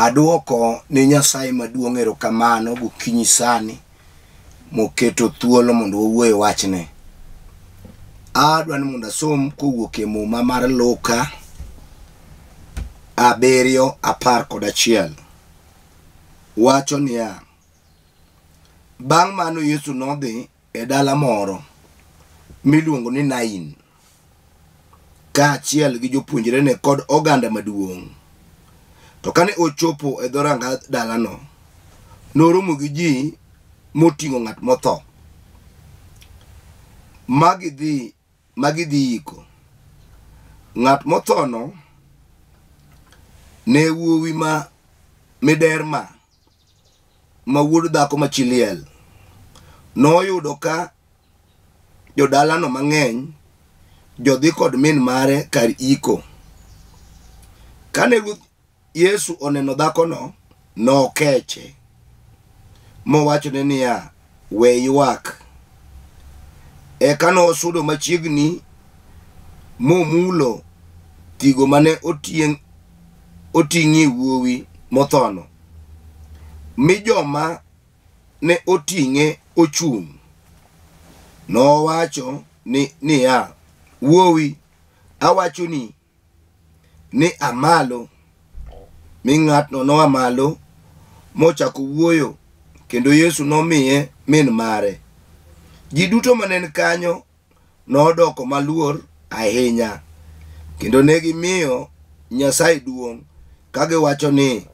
Aduoko ne Nyasaye maduong' erokamano gokinyi sani moketo thuolo mondo wawuo e wachne. Adwa ni mondo asom kowuok e muma mar Luka 7:11. Wacho niya, bang' mano Yesu nodhi e dala moro miluongo ni Nain, kaachiel gi jopuonjrene kod oganda maduong'. To kane ochopo e dhoranga dalano, noromo gi ji moting'o ng'at motho, ma gidhi yiko. Ng'at mothono ne wuowi ma miderma ma wuod dhako ma chi liel. Noyudo ka jodalano mang'eny jodhi kod min mare kar iko. Kane Ruoth Yesu oneno dhakono, nokeche, mowachone niya, we ywak. Eka nosudo machiegni momulo tigo mane oting'ie wuowi mothono, mi joma ne oting'e ochung'. Nowacho niya, wuowi, awachoni ni a malo. Mi ng'atno noa malo mochako wuoyo, kendo Yesu nomiye min mare. Ji duto mane ni kanyo nodoko maluor ahinya, kendo ne gimiyo Nyasaye duong' kagiwacho ni,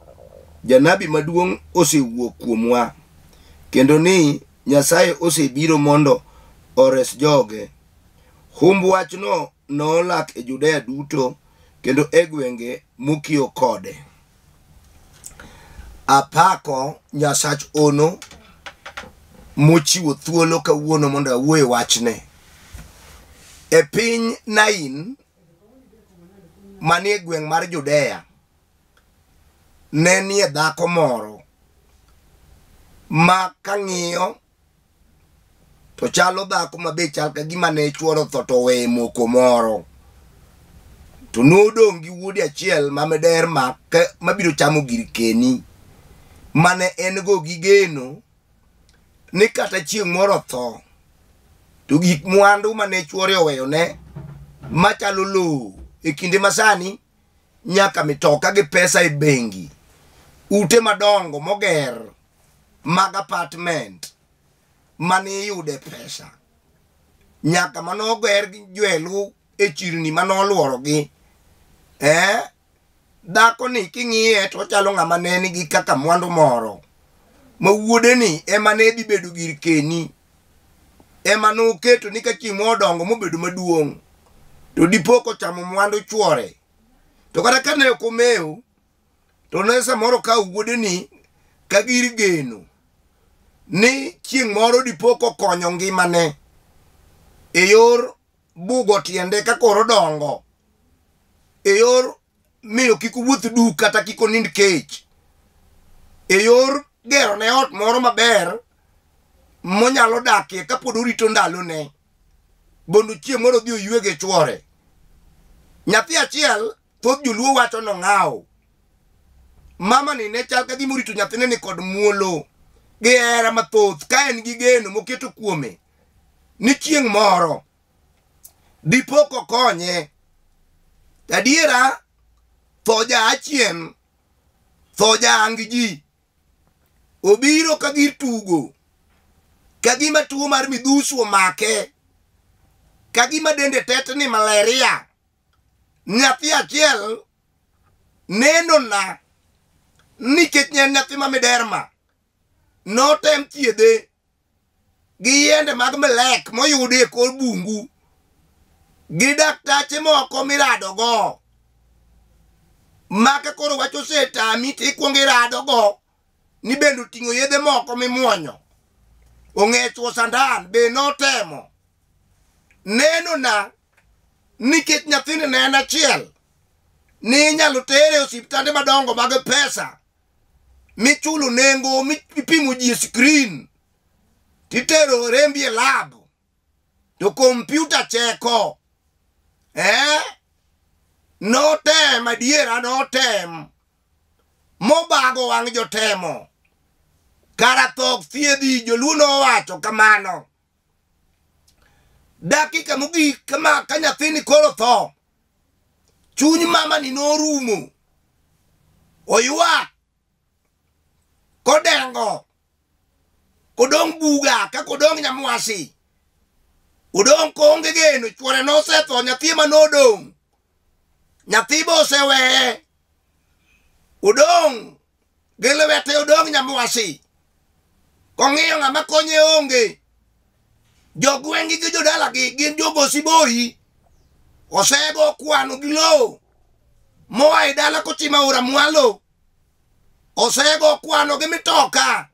janabi maduong' osewuok kuomwa, kendo ni Nyasaye osebiro mondo ores joge. Humb wachno nolak e Judea duto kendo e gwenge mokiewo kode. Apako Nyasach ono mochiwo thuolo kawuono mondo awuo e wachne. E piny Nain manie gweng' mar Judea ne nie dhako moro ma kang'iyo to chalo dhako ma be chal ka gima ne chuoro otho to oweye moko moro. To nodong' gi wuode achiel ma miderma mabiro chamo girkeni mane en go gi geno ni kata chieng' moro otho to gik mwandu mane chuore oweyone machalo lowo e kinde masani nyaka mitoka gi pesa e bengi, ute madongo moger mag apartment mane iyude pesa nyaka mane oger gi jwelu e chirni mane oluorogi. Dhako ni king'iye to ochalo ng'ama ne nigi kaka mwandu moro ma wuode ni ema ne dhi bedo gir keni, ema noketo ni ka chieng' moro odongo mobedo maduong' to dipo kochamo mwandu chuore. To kata ka ne ok omewo to ne samoro okawo wuode ni ka gir geno ni chieng' moro dipo kokonyo ngimane e yor bugo tiende ka koro odongo, e yor miyo kik owuoth duk kata kik onind kech, e yor gero ne ot moro maber monyalo dakie kapod orito ndalone mondo chieng' moro odhi oywe gi chuore. Nyathi achiel thoth joluo wacho nong'awo. Mama ni ne chal ka gima orito nyathine ni kod muolo gi hera mathoth ka en gi geno moketo kuome ni chieng' moro dipo kokonye. Adiera tho ja achien, tho ja ang ji obiro ka gir tugo, ka gima tuo mar midhusi omake, ka gima dende tetni malaria. Nyathi achiel neno na nikech ne en nyathi ma miderma, notem thiedhe gi yiende mag melek moyudi e kor bungu gi daktache moko miradogo ma ka koro wach osetami to ikwongo iradogo ni bende oting'o yedhe moko mimuonyo. Ong'e chwo sandan be notemo neno na nikech nyathini ne en achiel ni inyalo tere e osiptande madongo mag pesa michulo nengo mipimo ji e screen titero rembi e lab to kompyuta cheko. Notem adiera, notem. Mobago wang' jotemo. Kara tho ok thiedhi, joluo nowacho kamano. Dakika mogik kama ka nyathini koro tho, chuny mama ni norumo. Oywak kodengo kodong' buga ka kodong' nyamwasi. Odong' koonge geno, chuore nosetho, nyathi ema nodong'. Nyathi be oseweye. Odong' gi lwete odong' nyamwasi. Kong'iyo ng'ama konye onge. Jogweng'gi gi jodalagi gin jogo siboi. Osego kwano gi lowo moa e dala kochimo aora mwalo. Osego kwano gi mitoka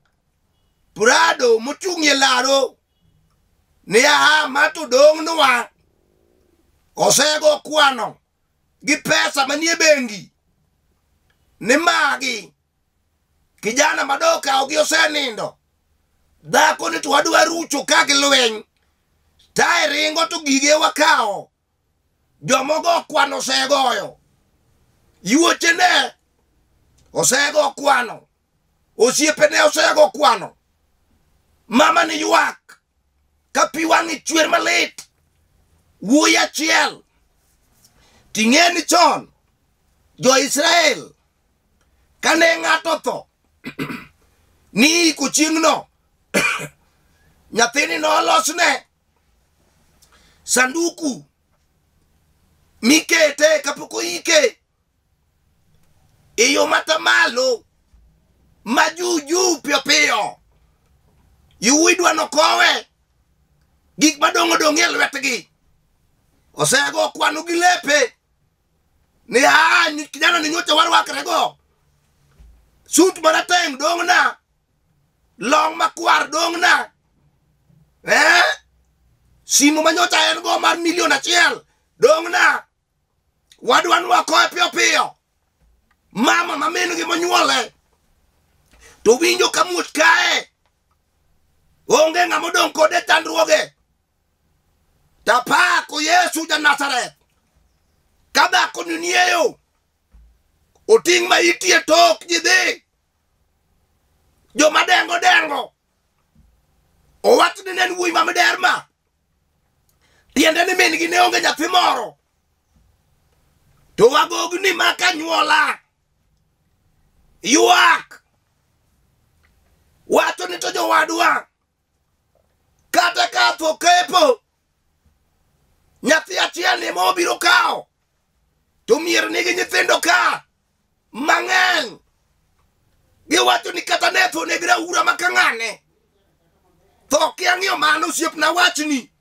Prado mochung'ie laro ni aha ma to dong'nwa. Osego kwano gi pesa manie bengi ni magi kijana madokawo gi osenindo. Dhako ni to wadwa rucho ka gi lweny. Tae ringo to gige wakawo. Jomogo kwano osegoyo. Yuochene osego kwano. Osiepene osego kwano. Mama ni ywak ka pi wang'e chwer malit. Wuoyi achiel. Ting'e ni chon jo-Israel kane ng'ato tho ni iko chieng'no nyathini nolosne sanduku mikete kapok oike e yo matamalo ma juu juu piyo piyo. Yuwi dwa nokowe gik madong' odong' e lwetgi. Osego kwano gi lepe ni a kijana ni nyocha warwakre go. Sut marateng' dong' na, long makwar dong' na. Eh? Simu manyocha en go mar milion 1 dong' na. Wadwa nwakowe piyo piyo. Mama ma min gi monyuole to winjo ka muoch kae. Onge ng'ama odong' kode chandruoge. Tapako Yesu ja Nazareth. Ka dhako ni nieyo, oting' maiti e tok ji dhi. Joma dengo dengo. Owach ni ne en wuoyi ma miderma. Tiende ni min gi ne onge nyathi moro. To wagogni ma kanyuola. Ywak. Wacho ni to jowadwa. Kata ka tho kepo, nyathi achiel ni ema obiro kawo. To mier nigi nyithindo ka mang'eny. Giwacho ni kata ne tho neg raura ma ka ng'ane. Tho kia ng'iyo mano osiepna wachni.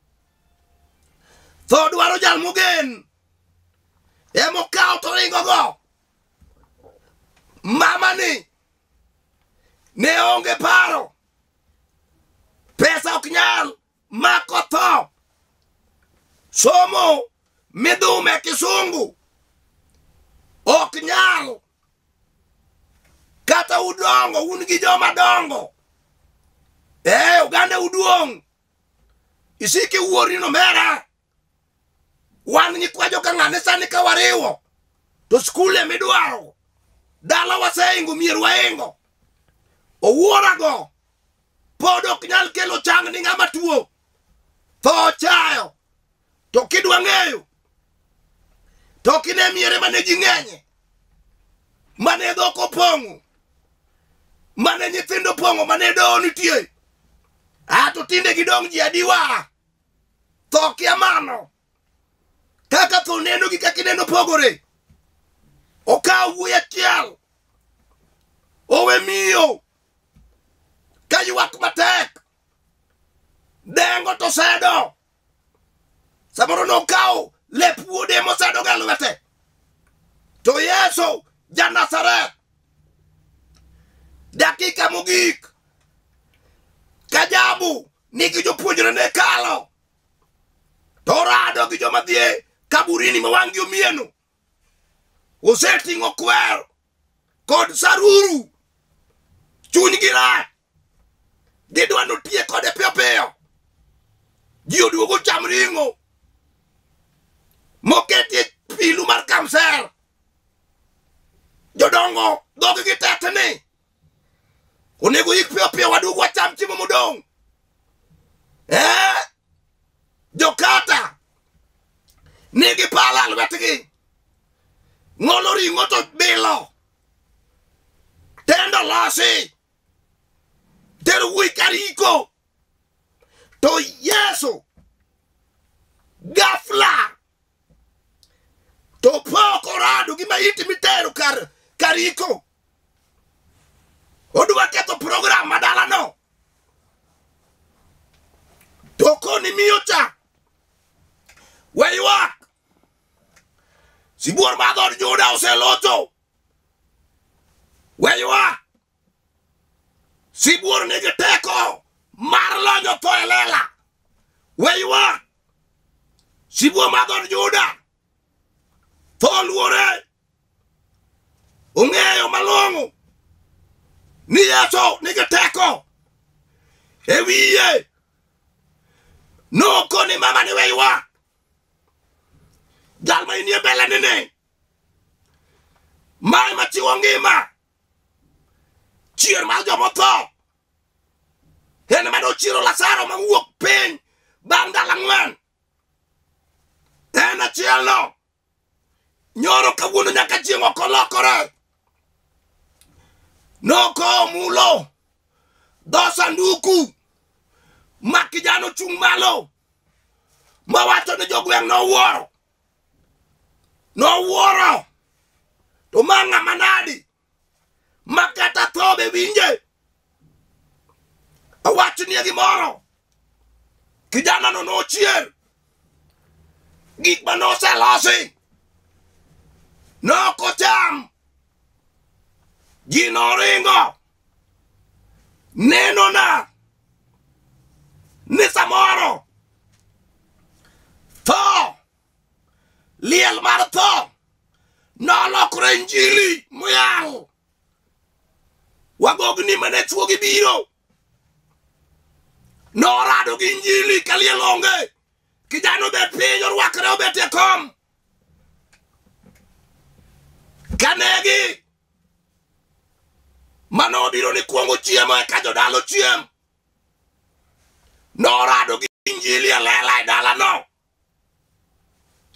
Tho dwaro jal mogen. Emokawo to ringo go. Mama ni ne onge paro. Pesa ok nyal mako tho. Somo midhume kisungu ok nyal. Kata udongo un gi joma dongo. Oganda uduong'. Isiki wuori no mera. Wan nyikwa joka ng'ane sani ka wariwo to skul emidwaro. Dala waseingo mier waingo. Owuorago pod ok nyal kelo chang ni ng'ama tuo. Tho chayo. To kidwa ng'eyo to kine miere mane ji ng'enye, mane dhok opong'o, mane nyithindo opong'o, mane doho nitie. A to tinde gidong' ji adiwa. Tho kia mano. Kaka tho neno gi kaka ineno pogore. Okaw wuoyi achiel. Owe miyo. Ka ywak matek. Dengo to sedo. Samoro nokawo lep wuode mosedo ga lwete. To Yesu ja Nazareth. Dakika mogik. Ka jabu nigi jopuonjrene kalo. To orado gi joma dhi e kaburini ma wang'gi omieno. Oseting'o kwer kod saruru. Chunygi rach. Gidwa notiek kode piyo piyo. Ji oduogo cham ring'o. Moketie pilu mar kamser. Jodongo Dhoggi tetni. Onego ik piyo piyo waduog wacham chiemo modong'. Eh? Jokata nigi pala e lwetgi. Ng'olo ring'o to bilo. Tendo losi. Tero wuoyi kar iko. To Yesu ghafla to pok orado gi maiti mitero kar iko. Odwa ketho program ma dalano. To koni miyo cha we ywak. Sibuor mar dhood Juda oselocho. We ywak. Sibuor nigi teko mar lonyo tho e lela. We ywak. Sibuor mar dhood Juda tho luore. Ong'eyo malong'o ni Yesu nigi teko e wiye. Nokoni mama ni we ywak. Jal ma inie mbele ni ni. Mae machiwo ngima. Chier mar jomotho. En ema nochiero Lazaro mawuok piny bang' ndalo ang'wen. En achielno. Nyoro kawuono nyaka chieng' ok olokore. Noko mulo dho sanduku ma kijana ochung' malo mawacho ni jogweng' nowuoro. Nowuoro. To ma ng'ama nadi ma kata tho be winje. Awachnie gimoro. Kijana no nochier. Gik manoselosi nokocham. Ji noringo. Nenona ni samoro tho liel mar tho nolokore injili moyal. Wagogni mane chuogi biro norado gi injili ka liel onge. Kijana obet piny orwakre obet e kom. Kanegi manobiro ni kuongo chiemo eka jodala ochiem. Norado gi injili e lela e dalano.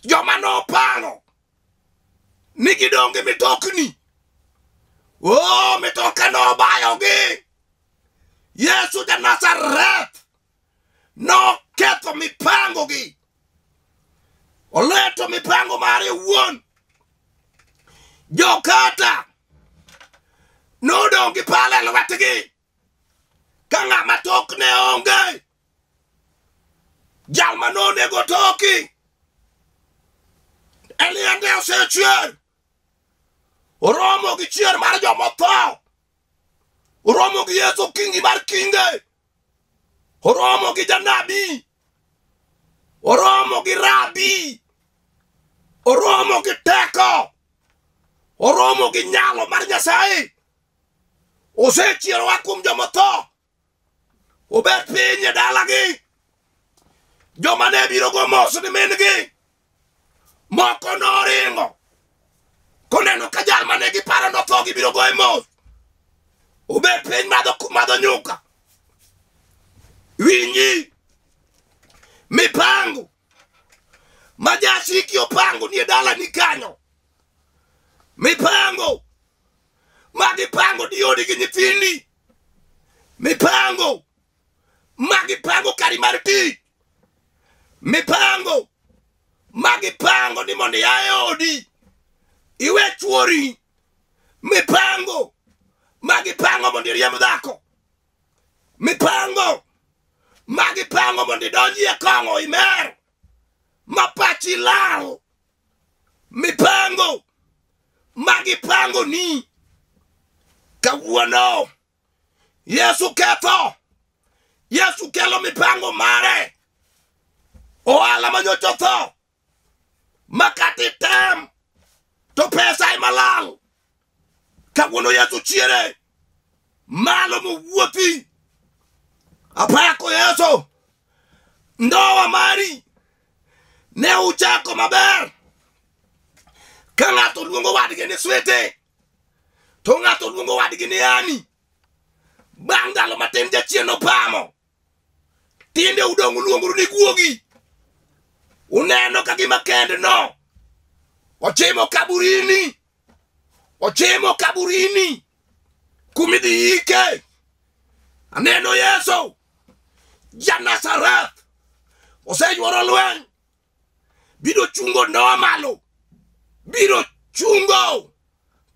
Joma nopango ni gidong' gi mitokni. Oh, mitoka nobayogi. Yesu ja Nazareth noketho mipango gi. Oleto mipango mare owuon. Jokata nodong' gi pala e lwetgi ka ng'ama tokne onge. Jal ma nonego toki Eliende osechier. Oromo gi chier mar jomotho. Oromo gi Yesu kingi mar kinge. Oromo gi janabi. Oromo gi rabi. Oromo gi teko. Oromo gi nyalo mar Nyasaye. Osechierowa kuom jomotho. Obet piny e dalagi. Joma ne biro go mos ni min-gi. Moko noringo. Koneno ka jal mane giparo notho gibiro goye mos. Obet piny madho nyuka. Winji mipango ma jasiki opango nie dalani kanyo. Mipango ma gipango diodi gi nyithindi. Mipango ma gipango kari mar tich. Mipango ma gipango ni mondo ia e odi iwe chuori. Mipango ma gipango mondo iriemb dhako. Mipango ma gipango mondo idonji e kong'o imer ma pachi lal. Mipango ma gipango ni kawuono Yesu ketho. Yesu kelo mipango mare. Ohala manyocha otho makati tem to pesa ema lal. Kawuono Yesu chiere malo mowuothi. Apako Yesu. Ndoa mari ne uchako maber. Ka ng'ato luongo wadgi ni swete To ng'ato luongo wadgi ni ani. Bang' ndalo matin jachien opamo. Tinde udong' uluongoru ni guogi. Uneno ka gima kendno. Ochimo kaburini. Ochimo kaburini. Kumidhi ike. Aneno Yesu. Ja Nazareth. Oseyuoro lweny. Biro chungo ndoa malo. Biro chungo.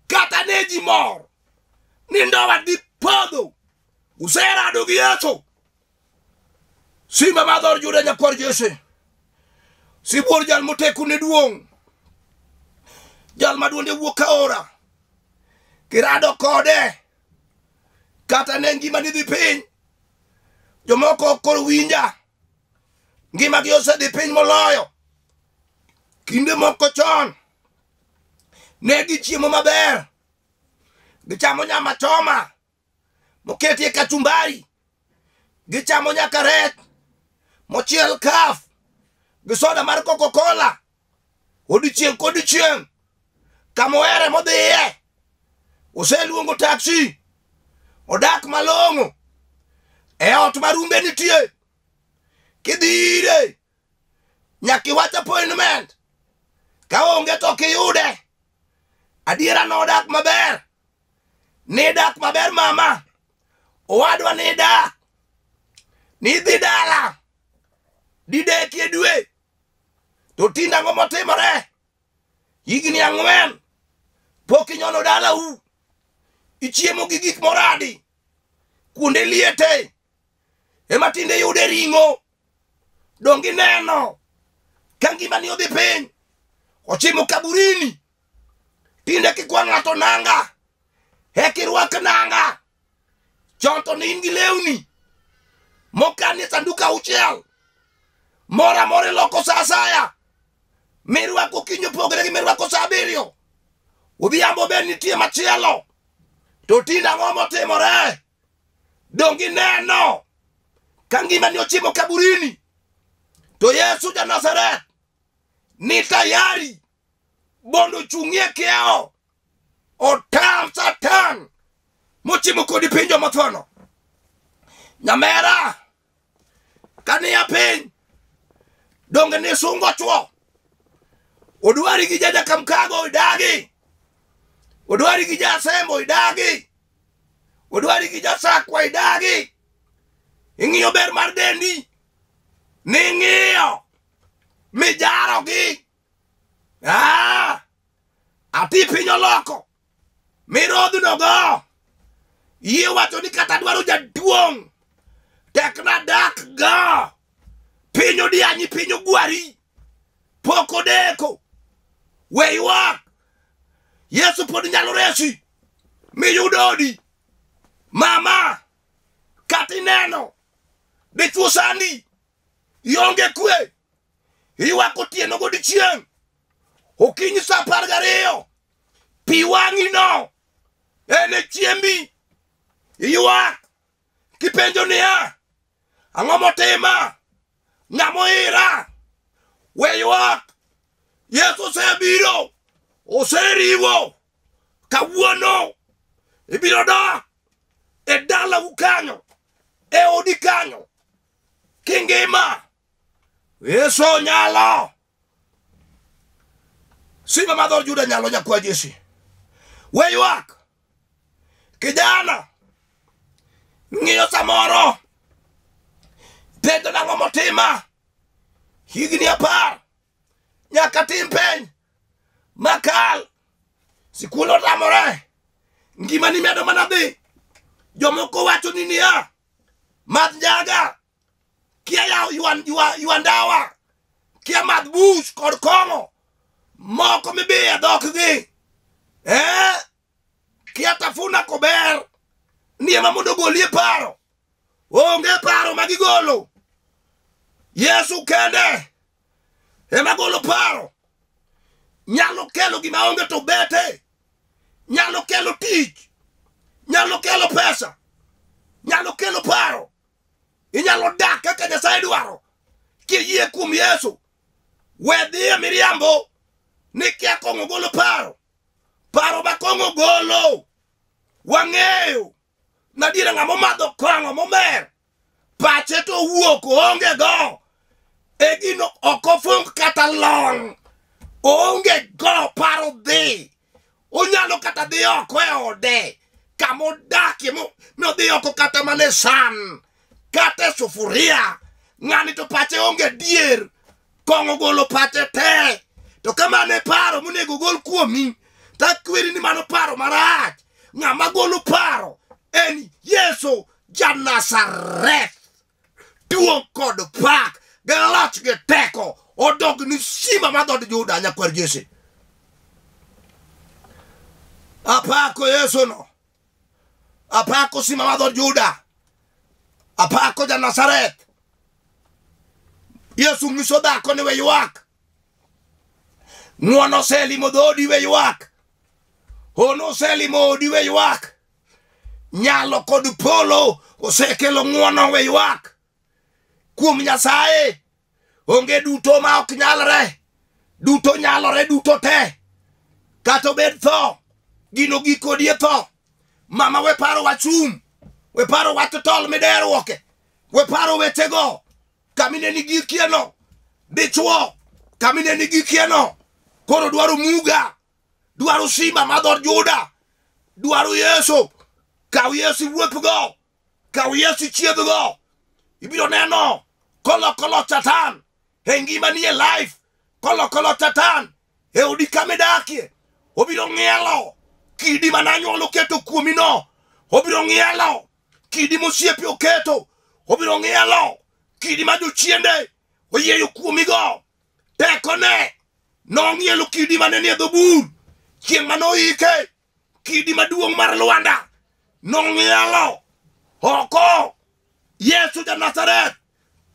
Kata ne ji mor. Ni ndoa dhi podho. Userado gi Yesu. Simba mar dhood Juda nyakwar Jesse. Sibuor jal moteku ne duong'. Jal ma duonde wuok ka ora. Kirado kode. Kata ne ngimani dhi piny. Jomoko ok koro winja. Ngimagi osedhi piny moloyo. Kinde moko chon. Ne gichiemo maber. Gichamo nyama choma. Moketie kachumbari. Gichamo nyaka rech. Mochiel kaf. Gi soda mar Coca-Cola. Odiechieng' kodiechieng'. Kamohere modhiye. Oseluongo taxi. Odak malong'o. E ot ma rumbe nitie. Kidhi ire. Nyaka iwach appointment. Ka onge to ok iyude. Adiera nodak maber. Nidak maber mama. Owadwa nidak. Nidhi dala. Didek e dwe. To tinde ang'o motimore? Higni 4. Pok inyono dalau. Ichiemo gi gik moradi. Kuonde liete. Ema tinde yude ring'o. Donge ineno ka ngimani odhi piny. Ochimo kaburini. Tinde kikwa ng'ato nanga. Eka irwak nanga. Chon to ne in gi lewni. Mokan e sanduk 6. Moro amora iloko sa asaya. Mirwako okinyi opogore gi mirwako sa 7. Odhiambo be nitie machielo. To tinde ang'o motimore? Donge ineno ka ngimani ochimo kaburini? To Yesu ja Nazareth ni tayari mondo ochung'ie kiewo. Otam Satan mochimo kodi piny jomothono. Nyamera, kaniya piny, donge ni sungo chwo. Odwari gi jaja kamkago idagi. Odwari gi jasembo idagi. Odwari gi jasakwa idagi. Ing'iyo ber mar dendi. Ning'iyo. Mijarogi. Ah! Ati piny oloko. Mirodhno go. Yie wacho ni kata dwaro jaduong'. Tekna dak go. Piny odianyi, piny ogwari. Pok odeko. We ywak. Yesu pod nyalo resi. Miyud odi. Mama. Kata ineno. Dichuo sandi. Ionge kwe. Ywak otieno godiechieng'. Okinyi sa 12. Pi wang'i no. En e chiembi. Ywak. Kipenjo niya. Ang'o motima? Ng'amo ira. We ywak. Yesu osebiro. Oseriwo. Kawuono. Ibiro dak. E dalau kanyo. E odi kanyo. Kingima. Yesu nyalo. Simba mar dhood Juda nyalo nyakwa Jesse. We ywak. Kijana. Ng'iyo samoro. Penjo nang'o motima. Higni 10. Nyaka tim penj. Makal. Sikul otamore. Ngimani medo mana dhi. Jomoko wacho ni niya. Madh njaga. Kia yaw ywa ndawa. Kia madh bush kod kong'o. Moko mibiye dhokgi. Kia tafuna kober. Ni ema mondo ogolie paro. Onge paro magigolo. Yesu kende ema golo paro. Nyalo kelo gima onge to bete. Nyalo kelo tich. Nyalo kelo pesa. Nyalo kelo paro. Inyalo dak kaka Nyasaye dwaro. Kiyie kuom Yesu. We dhi e miriambo ni kia kong'o golo paro. Paro ma kong'o golo. Wang'eyo nadiera ng'ama omadho kong'o momer pache to wuok oonge go e gino ok ofung kata long oonge go paro dhi onyalo kata dhi oko e ode kama odakie modhi oko kata mana e san kata e sufuria ng'ani to pache onge dier kong'o golo pache te to kamano e paro monego gol kuomi takweri ni mano paro marach ng'ama golo paro en Yesu ja-Nazareth duong' kod pak gi loch gi teko odog ni simba mar dhood Juda nyakwar Jesse. Apako Yesu no. Apako simba mar dhood Juda. Apako ja Nazareth. Yesu nyiso dhako ni we ywak. Ng'wono oselimo dhoodi we ywak. Hono oselimo odi we ywak. Nyalo kod polo osekelo ng'wono we ywak. Kuom Nyasaye onge duto ma ok nyalre. Duto nyalore duto te. Kata obed tho, gino gikodi e tho. Mama we paro wach um, we paro wach tol mideruoke, we paro wechego. Kamine ni gikieno, dichuo, kamine ni gikieno. Koro dwaro muga, dwaro simba mar dhood Juda, dwaro Yesu. Kaw Yesu iwuothgo, kaw Yesu ichiedhgo. Ibiro neno koloko loch Satan e ngimani e life, koloko loch Satan e odi kama idakie. Obiro ng'ielo kidi mane anyuola oketo kuomi no. Obiro ng'ielo kidi mosiepe oketo. Obiro ng'ielo kidi ma jochiende oyieyo kuomigo. Tekone nong'ielo kidi mane nie dho bur chieng' mane oike. Kidi maduong' mar lwanda nong'ielo oko. Yesu ja Nazareth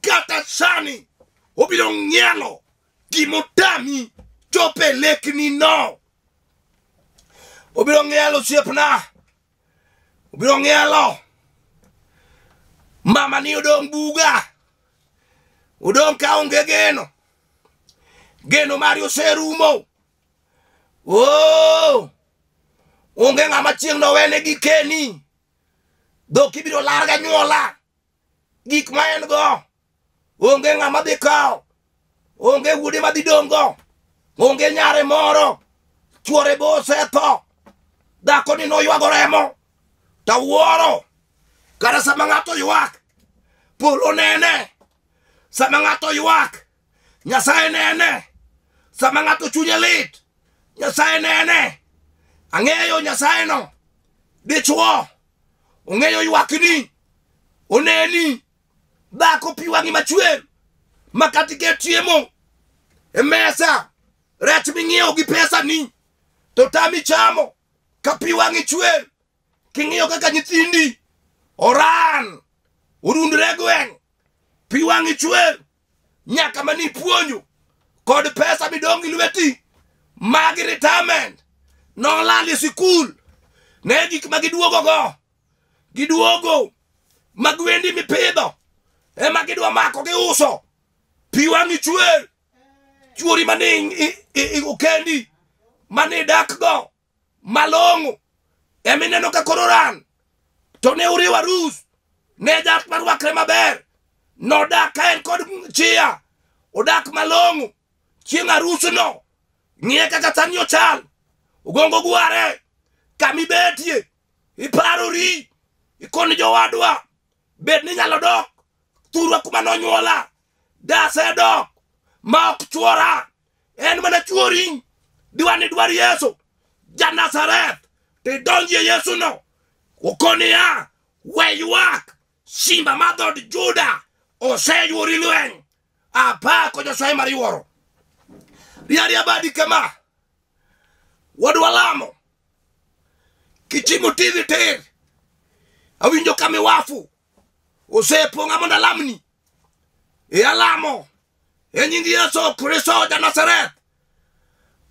kata sani obiro ng'ielo gimotami chopo e lekni no. Obiro ng'ielo osiepna. Obiro ng'ielo. Mama ni odong' buga. Odong' ka onge geno. Geno mari oserumo. Oh! Onge ng'ama chieng' nowene gi keni. Dhok ibiro lar ganyuola. Gik ma en go. Onge ng'ama dhi kawo. Onge wuode madhi dong' go. Onge nyare moro. Chuore be osetho. Dhako ni noywago remo. Tawuoro. Kata sama ng'ato ywak, polo nene. Sama ng'ato ywak, Nyasaye nene. Sama ng'ato chunye lit, Nyasaye nene. Ang'eyo Nyasaye no. Dichuo, ong'eyo ywakni. Oneni. Dhako pi wang'i machwer. Makati ket chiemo e mesa. Rech ming'iewo gi pesa ni. To tami chamo. Ka pi wang'i chwer. King'iyo kaka nyithindi oran orundre gweng' pi wang'i chwer nyaka mani puonjo kod pesa midong' gi lweti magi retirement nolal e sikul ne gik ma giduogo go giduogo ma gwendi mipidho ema gidwa mako giuso pi wang'i chwer chuori mane okendi mane idak go malong'o emineno ka koro ran to ne uriwo arus ne jat marwakre maber nodak ka en kod chia odak malong'o chieng' arusno ng'iye kaka sani ochal ogongo gware kamibetie iparori ikoni jowadwa bed ni nyalo dok thurwa kuma nonyuola dasedok ma ok chuora en mana chuori diwani dwar Yesu ja Nazareth tidonjie Yesu no okoniya we ywak simba mar dhood Juda oseyuori lweny apako Nyasaye mar yuoro riaria badi kama wadwa lamo kichimo TV tir awinjo ka miwafu osepong'a mondo alamni e alamo e nying Yesu Kristo ja Nazareth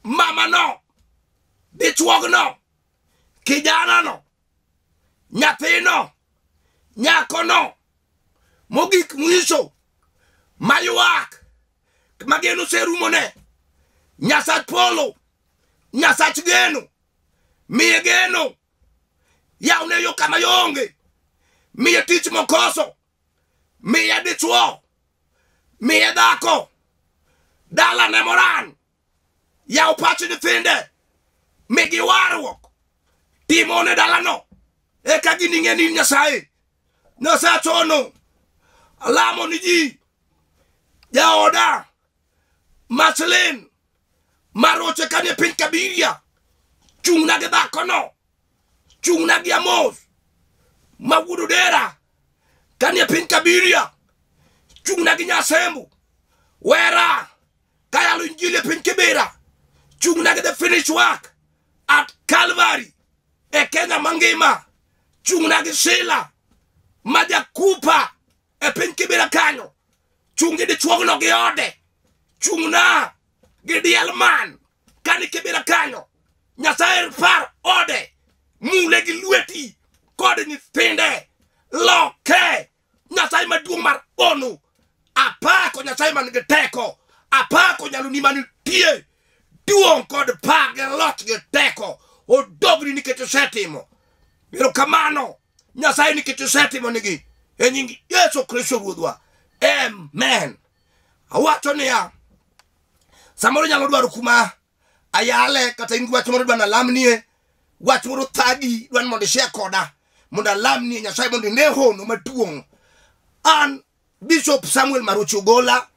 mama no dichuogno kijana no nyathino nyakono mogik mwiso maywak mageno oserumone Nyasach polo Nyasach geno miye geno Yawne yo kama yoonge. Miye tich mokoso. Miye dichuo. Miye dhako. Dalane moran. Yaw pach nyithinde. Migi warruok. Timone dalano. Eka gining'e ni in Nyasaye. Nyasaye chono. Alamo ni ji. Jaoda. Marceline. Maroche kanie piny Kabiria. Chung'na gi dhakono. Chung'na gi Amos. Ma wuod Odera. Kanie piny Kabiria. Chung'na gi Nyasembu. Wera. Kayalo injili e piny Kibera. Chung'na gi the finished work at Calvary. E Kenya mangima. Chung'na gi Sheila. Ma jakupa e piny Kibera kanyo. Chung' gi dichuogno gi ode. Chung'na gi diel man kani Kibera kanyo. Nyasaye par ode. Mule gi lweti kod nyithinde. Loke. Nyasaye maduong' mar onu. Apako Nyasaye man gi teko. Apako nyaloni manitie. Duong' kod pak gi loch gi teko. Odogni nikech osetimo. Erokamano Nyasaye nikech osetimo nigi. E nying Yesu Kristo Ruodhwa. Amen. Awacho niya, samoro nyalo dwaro kuma ayale kata in gi wach moro dwa alamnie, wach moro thagi dwa ni mondo ishare koda mondo alamnie Nyasaye mondo ine hono maduong'. An Bishop Samuel Maroche Ogola,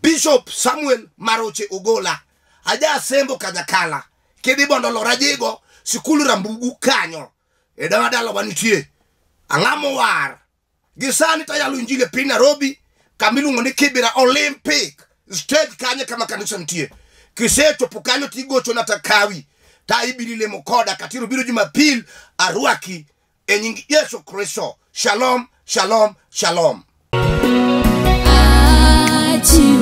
Bishop Samuel Maroche Ogola, aja sembo Kanyakala, kidhi Bondo Lorajigo, sikul Rambugu kanyo, e dala dalawa nitie. Ang'amo war. Gi sani tayalo injili e piny Nairobi, kama iluongo ni Kibera Olympic stage kanyo kama kanisa nitie. Kisechopo kanyo tigochona takawi, ta ibiro lemo koda katiro biro Jumapil arwaki e nying Yesu Kristo. Shalom, shalom, shalom. Achiwo.